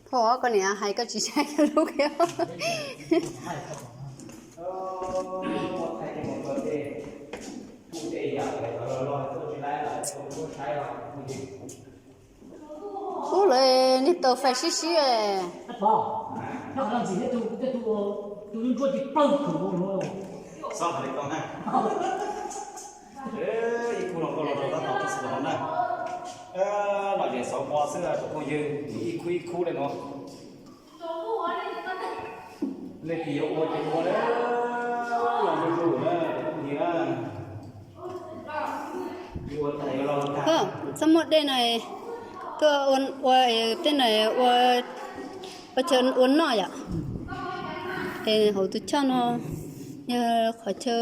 Thov koj niam hais koj tsis saib lub kiag. Ub, lawv niag tau fais sib sib. Ib khub los koj los rau tab tom xwb los na. Lom zem xauv mo xwb tus phooj ywg, ib khub ib khub li no. Leej twg yuav ua ces ua na, los zuj zus na, tus phooj ywg na. Yuav ua tag yuav los tag. Txhob muaj dej no, tuaj ua tej no ua, ua chaw ua noj yom. Es hauv tus choj no yog qhov chaw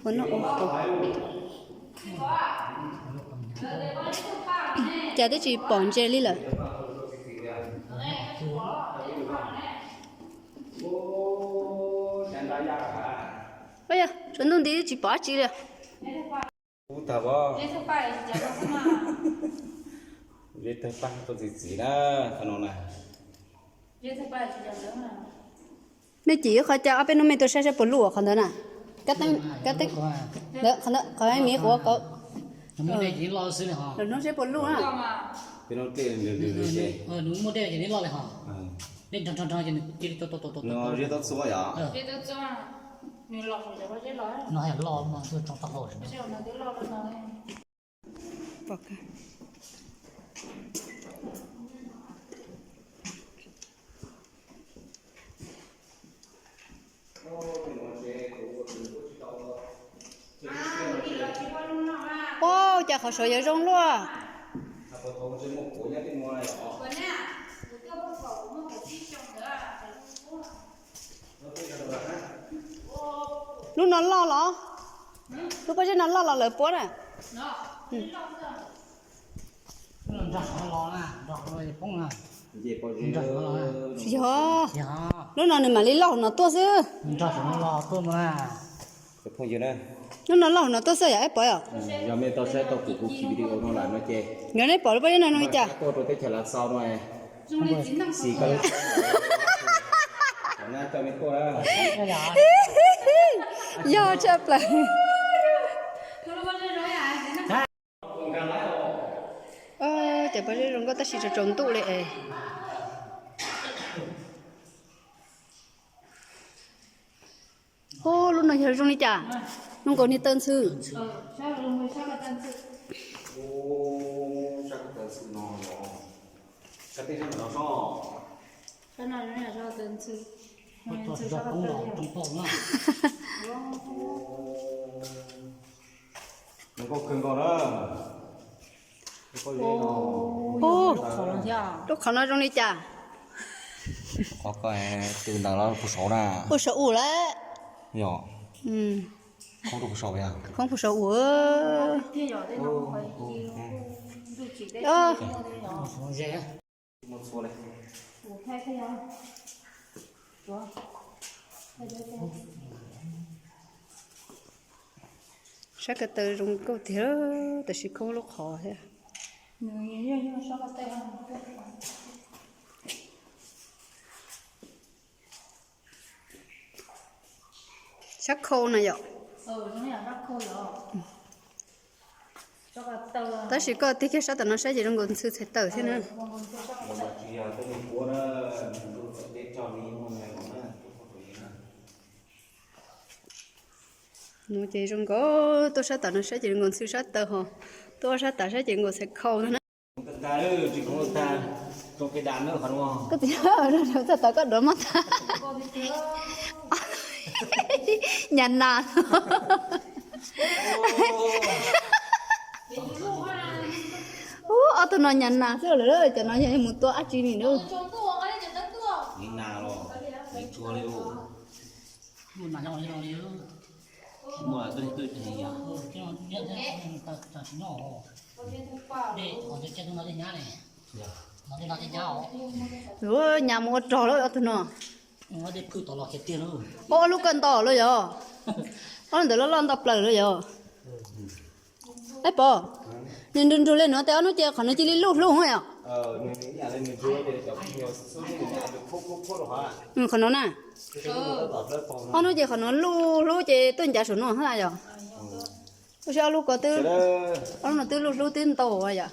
ua noj ua haus. Cas twb tsis pom ntses li lawm. Ua yog tsaus ntuj nti twb tsis pom dab tsi li. Ub, tag pob. Zeb tawg paj tuaj txiv txiv na, qhov no na. Nej cim qhov cas ob peb hnub mej tuaj saib saib puas luj qhov ntawd na. Kab teeb, kab teeb. Ntawd, qhov ntawd, qhov miv quav kauv. Lwm hnub saib puas luj na. Zeb txua yom. Ua cas qhov saud yuav zoo luaj. Lub no loj los? Lub pob zeb no loj los lawv puab na? Yog, lub no nws mam li loj hauv no tuaj xwb. Lub no loj hauv no tuaj xwb yog eb pov yom? Yog mej tau saib tau kuv kuv ki video no lawm no ces, yog nej pom lub pob zeb no zoo li cas, tuaj rau teb chaws Lav Xaus no, xis koj lub, na coj mej tuaj na. Yog tshaj plaws. Cov pob zeb zoo nkauj tab sis tsaus tsaus ntuj li es. Ub, lub no yog zoo li cas? Zoo nkaus niag taw ntxhw. Ub, lub qhov no zoo li cas? Qhov ko, tw ntawm los puag saud na. Puag saud ub lawm. Yog. Khoob puag saud ub. Sab ko taw zoo nkauj tiag, tab sis khoob lub qhov thiab. Sab khau no yom. Tab sis koj tig kiag sab tom no saib ces zoo nkaus ntxhw txhais taws thiab na. No ces zoo nkaus, tuaj sab tom no saib ces zoo nkaus ntxhw sab taws ho, tuaj ob sab tom saib ces zoo nkaus txhais khau ntag na. Koj txiv, txog tod koj duav mob tag. Nyas nas. Ub, ob tug no nyas nas xwb lawm, cov no yog mus tua dab tsi li na. Ua nyas mus ua rog lawm ob tug no. Ob lub kawg nto los yog, ob lub ntawd loj loj nto plaws los yog. Ab Pov, nws nrug nrug li no tes ob hnub ces qhov no cia li luj hlub yom. Qhov no na, ob hnub ces qhov no luj hlub ces tuaj ncav saum no yom. Ua si ob lub ko twb, ob lub no twb luj hlub twb ntau yom.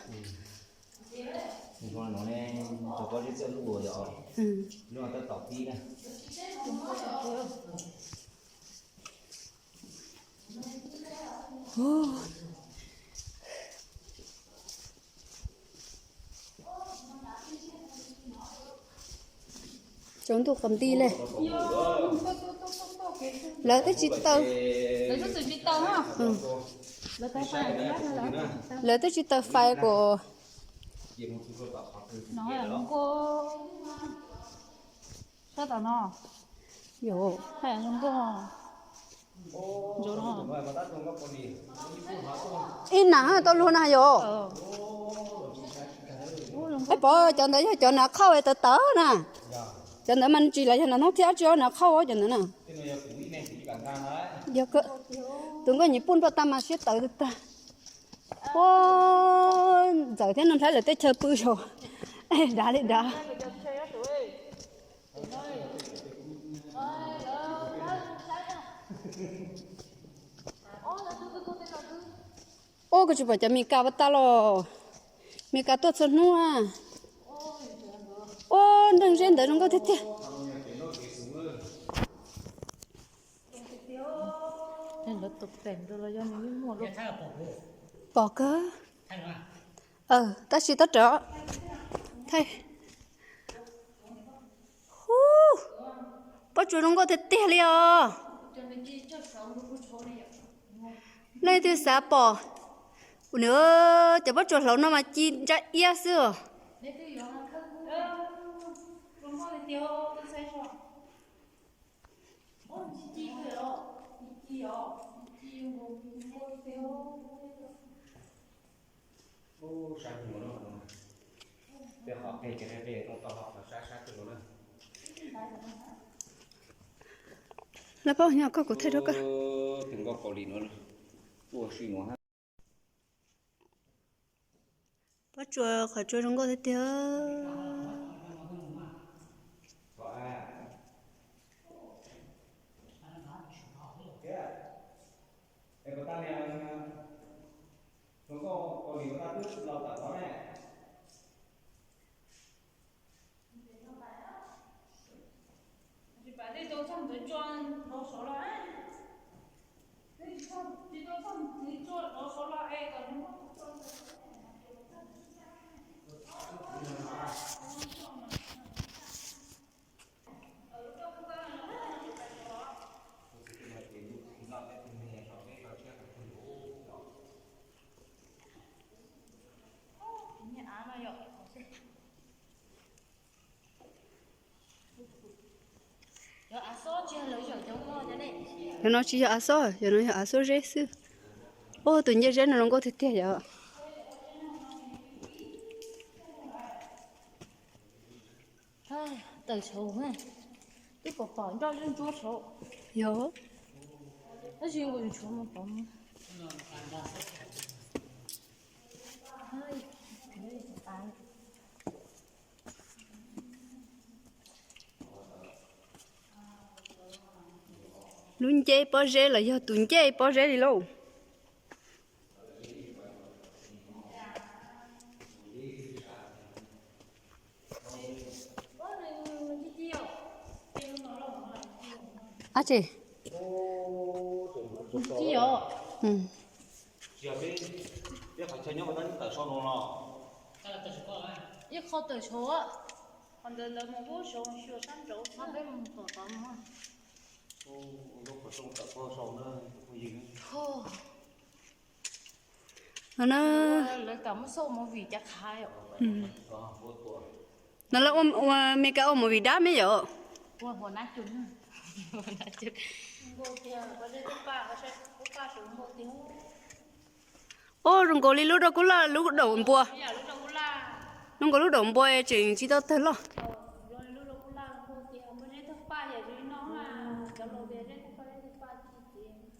Tsaus ntuj qhov nti li. Lawv twb tsis taw, lawv twb tsis taw fais kuas. Ib nam tau luag na yom. Ab Pov, cov ntawd yog cov nas qhauj tawv tawv na. Cov ntawd mas tsis los yog nas noob thiab tsis, nas qhauj cov ntawd na. Yog tus nkauj Nyij Pooj npaj tag mas siab tawv tag. Ua, Ntxawm thiab Nuj Nplhaib lawv teb chaws pw saud, dav li dav. Ua, koj tsis pom cov Mes Kas puas tag los? Mes Kas tuaj txhua hnub. Ua, nreej zeb ntawd zoo nkauj tiag tiag. Pom kawg. Tab sis tab rov thaij. Hu, pob tsuas zoo nkauj tiag tiag li os. Leej twg xav pom, nws, cov pob tsuas hlauv no mas ci ntsa iab xwb os. Lawv paub nyob koj kuv thaij rau koj. Pob tsuas, qhov tsuas zoo nkauj tiag tiag. Cov no tsis yog av xob, cov no yog av xuab zeb xwb. Ua, tus ncej zeb no zoo nkauj tiag tiag yom. Tawm saud, twb pom pom nroj zeb ntsuab saud. Yog, tab sis nkaus tshuav mus pom. Lub ncej pob zeb los yog tus ncej pob zeb li lauj. Ab tsi, ib qho tawm saud, qhov ntawd ntawd mus ub saud xyuas sab nraud, peb mus tom tod mus. Lawv kam muab xauj movie cas qhav. No lawv ua Mes Kas ua movie dab me yom. Ua zoo nkaus li lub rau kub laj lub daum npua. Zoo nkaus lub daum npua tseem tsis tau tawg loj.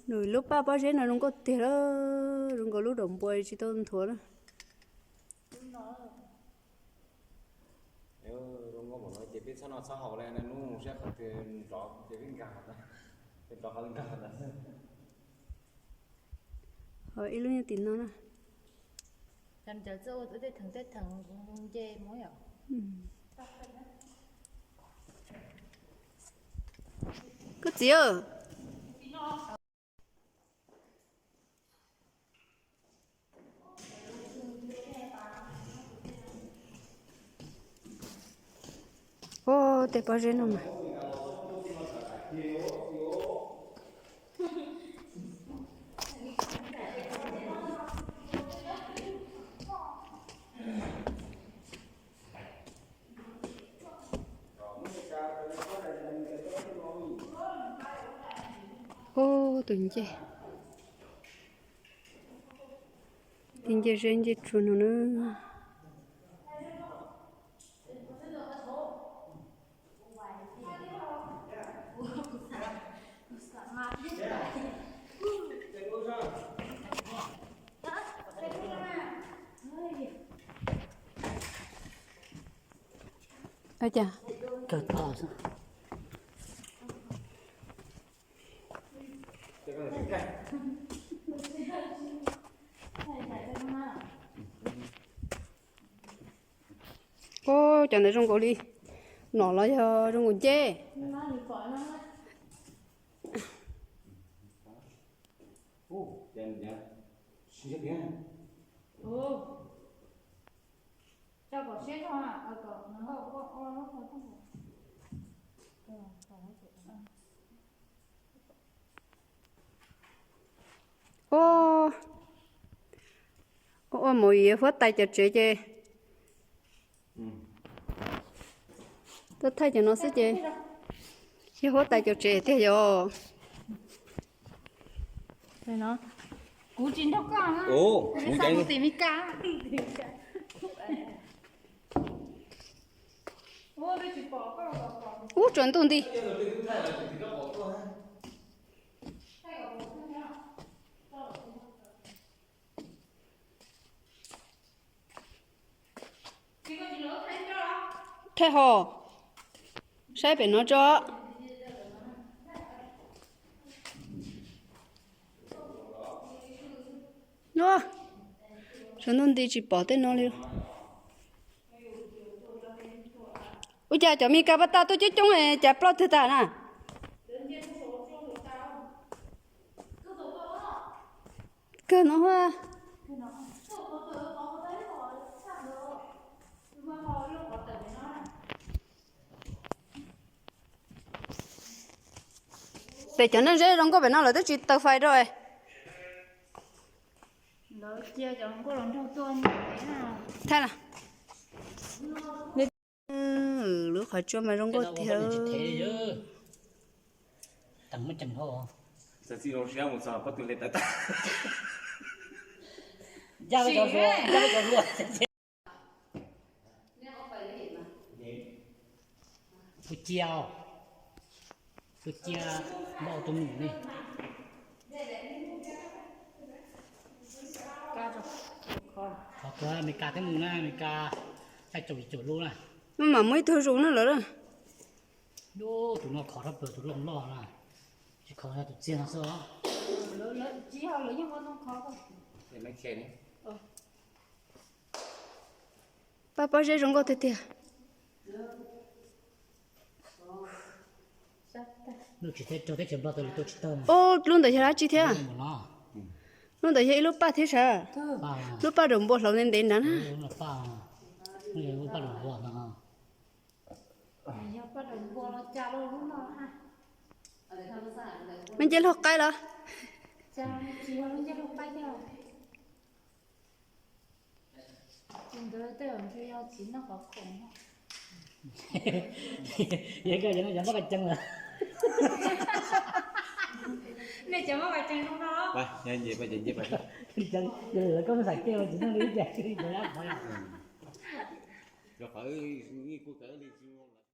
Nws lub paj pob zeb no zoo nkauj tiag lawm, zoo nkaus lub daus npua tsis tau nthuav na. Ces peb txhob noj txhob haus li, hnub mus saib qhov twg nrov ces peb nkag, peb nrov qhov nkag ntawd. Ho ib lub nyob tim no na. Cov ntawd txawj ua tej theem tej theem nce mus yom. Koj txiv. Ua tej pob zeb no mas. Ub, tus ncej, tus ncej zeb ncej tsuag no na. Ua cas kawg to xwb. Ub, cov ntawd zoo nkaus li nom los yog zoo nkaus ncej. Ub, ua mus yuav huab tais cov tsev ces tuaj thaij cov no xwb ces yog huab tais cov tsev tiag yom. Kuv tsis nrog koj na, kuv xav mus tim Mes Kas. Ub, tsaus ntuj nti. Thaij hos, saib pem no tso. Tsaus ntuj nti tsis pom tej no li. Ua cas cov Mes Kas pab tas tuaj coob coob cas ploj twg tas na? Kawg no. Pem cov neeg zeb zoo nkauj pem no lawv twb tsis taws fais rau. Thaij na. Lub qhov tsua mas zoo nkauj tiag. Tus cia, tus cia npau tus num ne. Qhov kawg Mes Kas thiab mus na, Mes Kas thaij caum caum lub na. Maj mam muaj ib tug zus na lawm. Tus no khov rau plaws tus loj loj na, tsis khov yog tus txiag no xwb os. Paj pob zeb zoo nkauj tiag tiag. Ub, lub ntawd yog dab tsi thiab? Lub ntawd yog ib lub paj thiab sav. Lub paj daus npua hlauv ntev ntev ntawd na. Lub ncej laug qaib los? Nej cov muab qas ceeb lawm. Koj xav kiag tsis neeg li cas.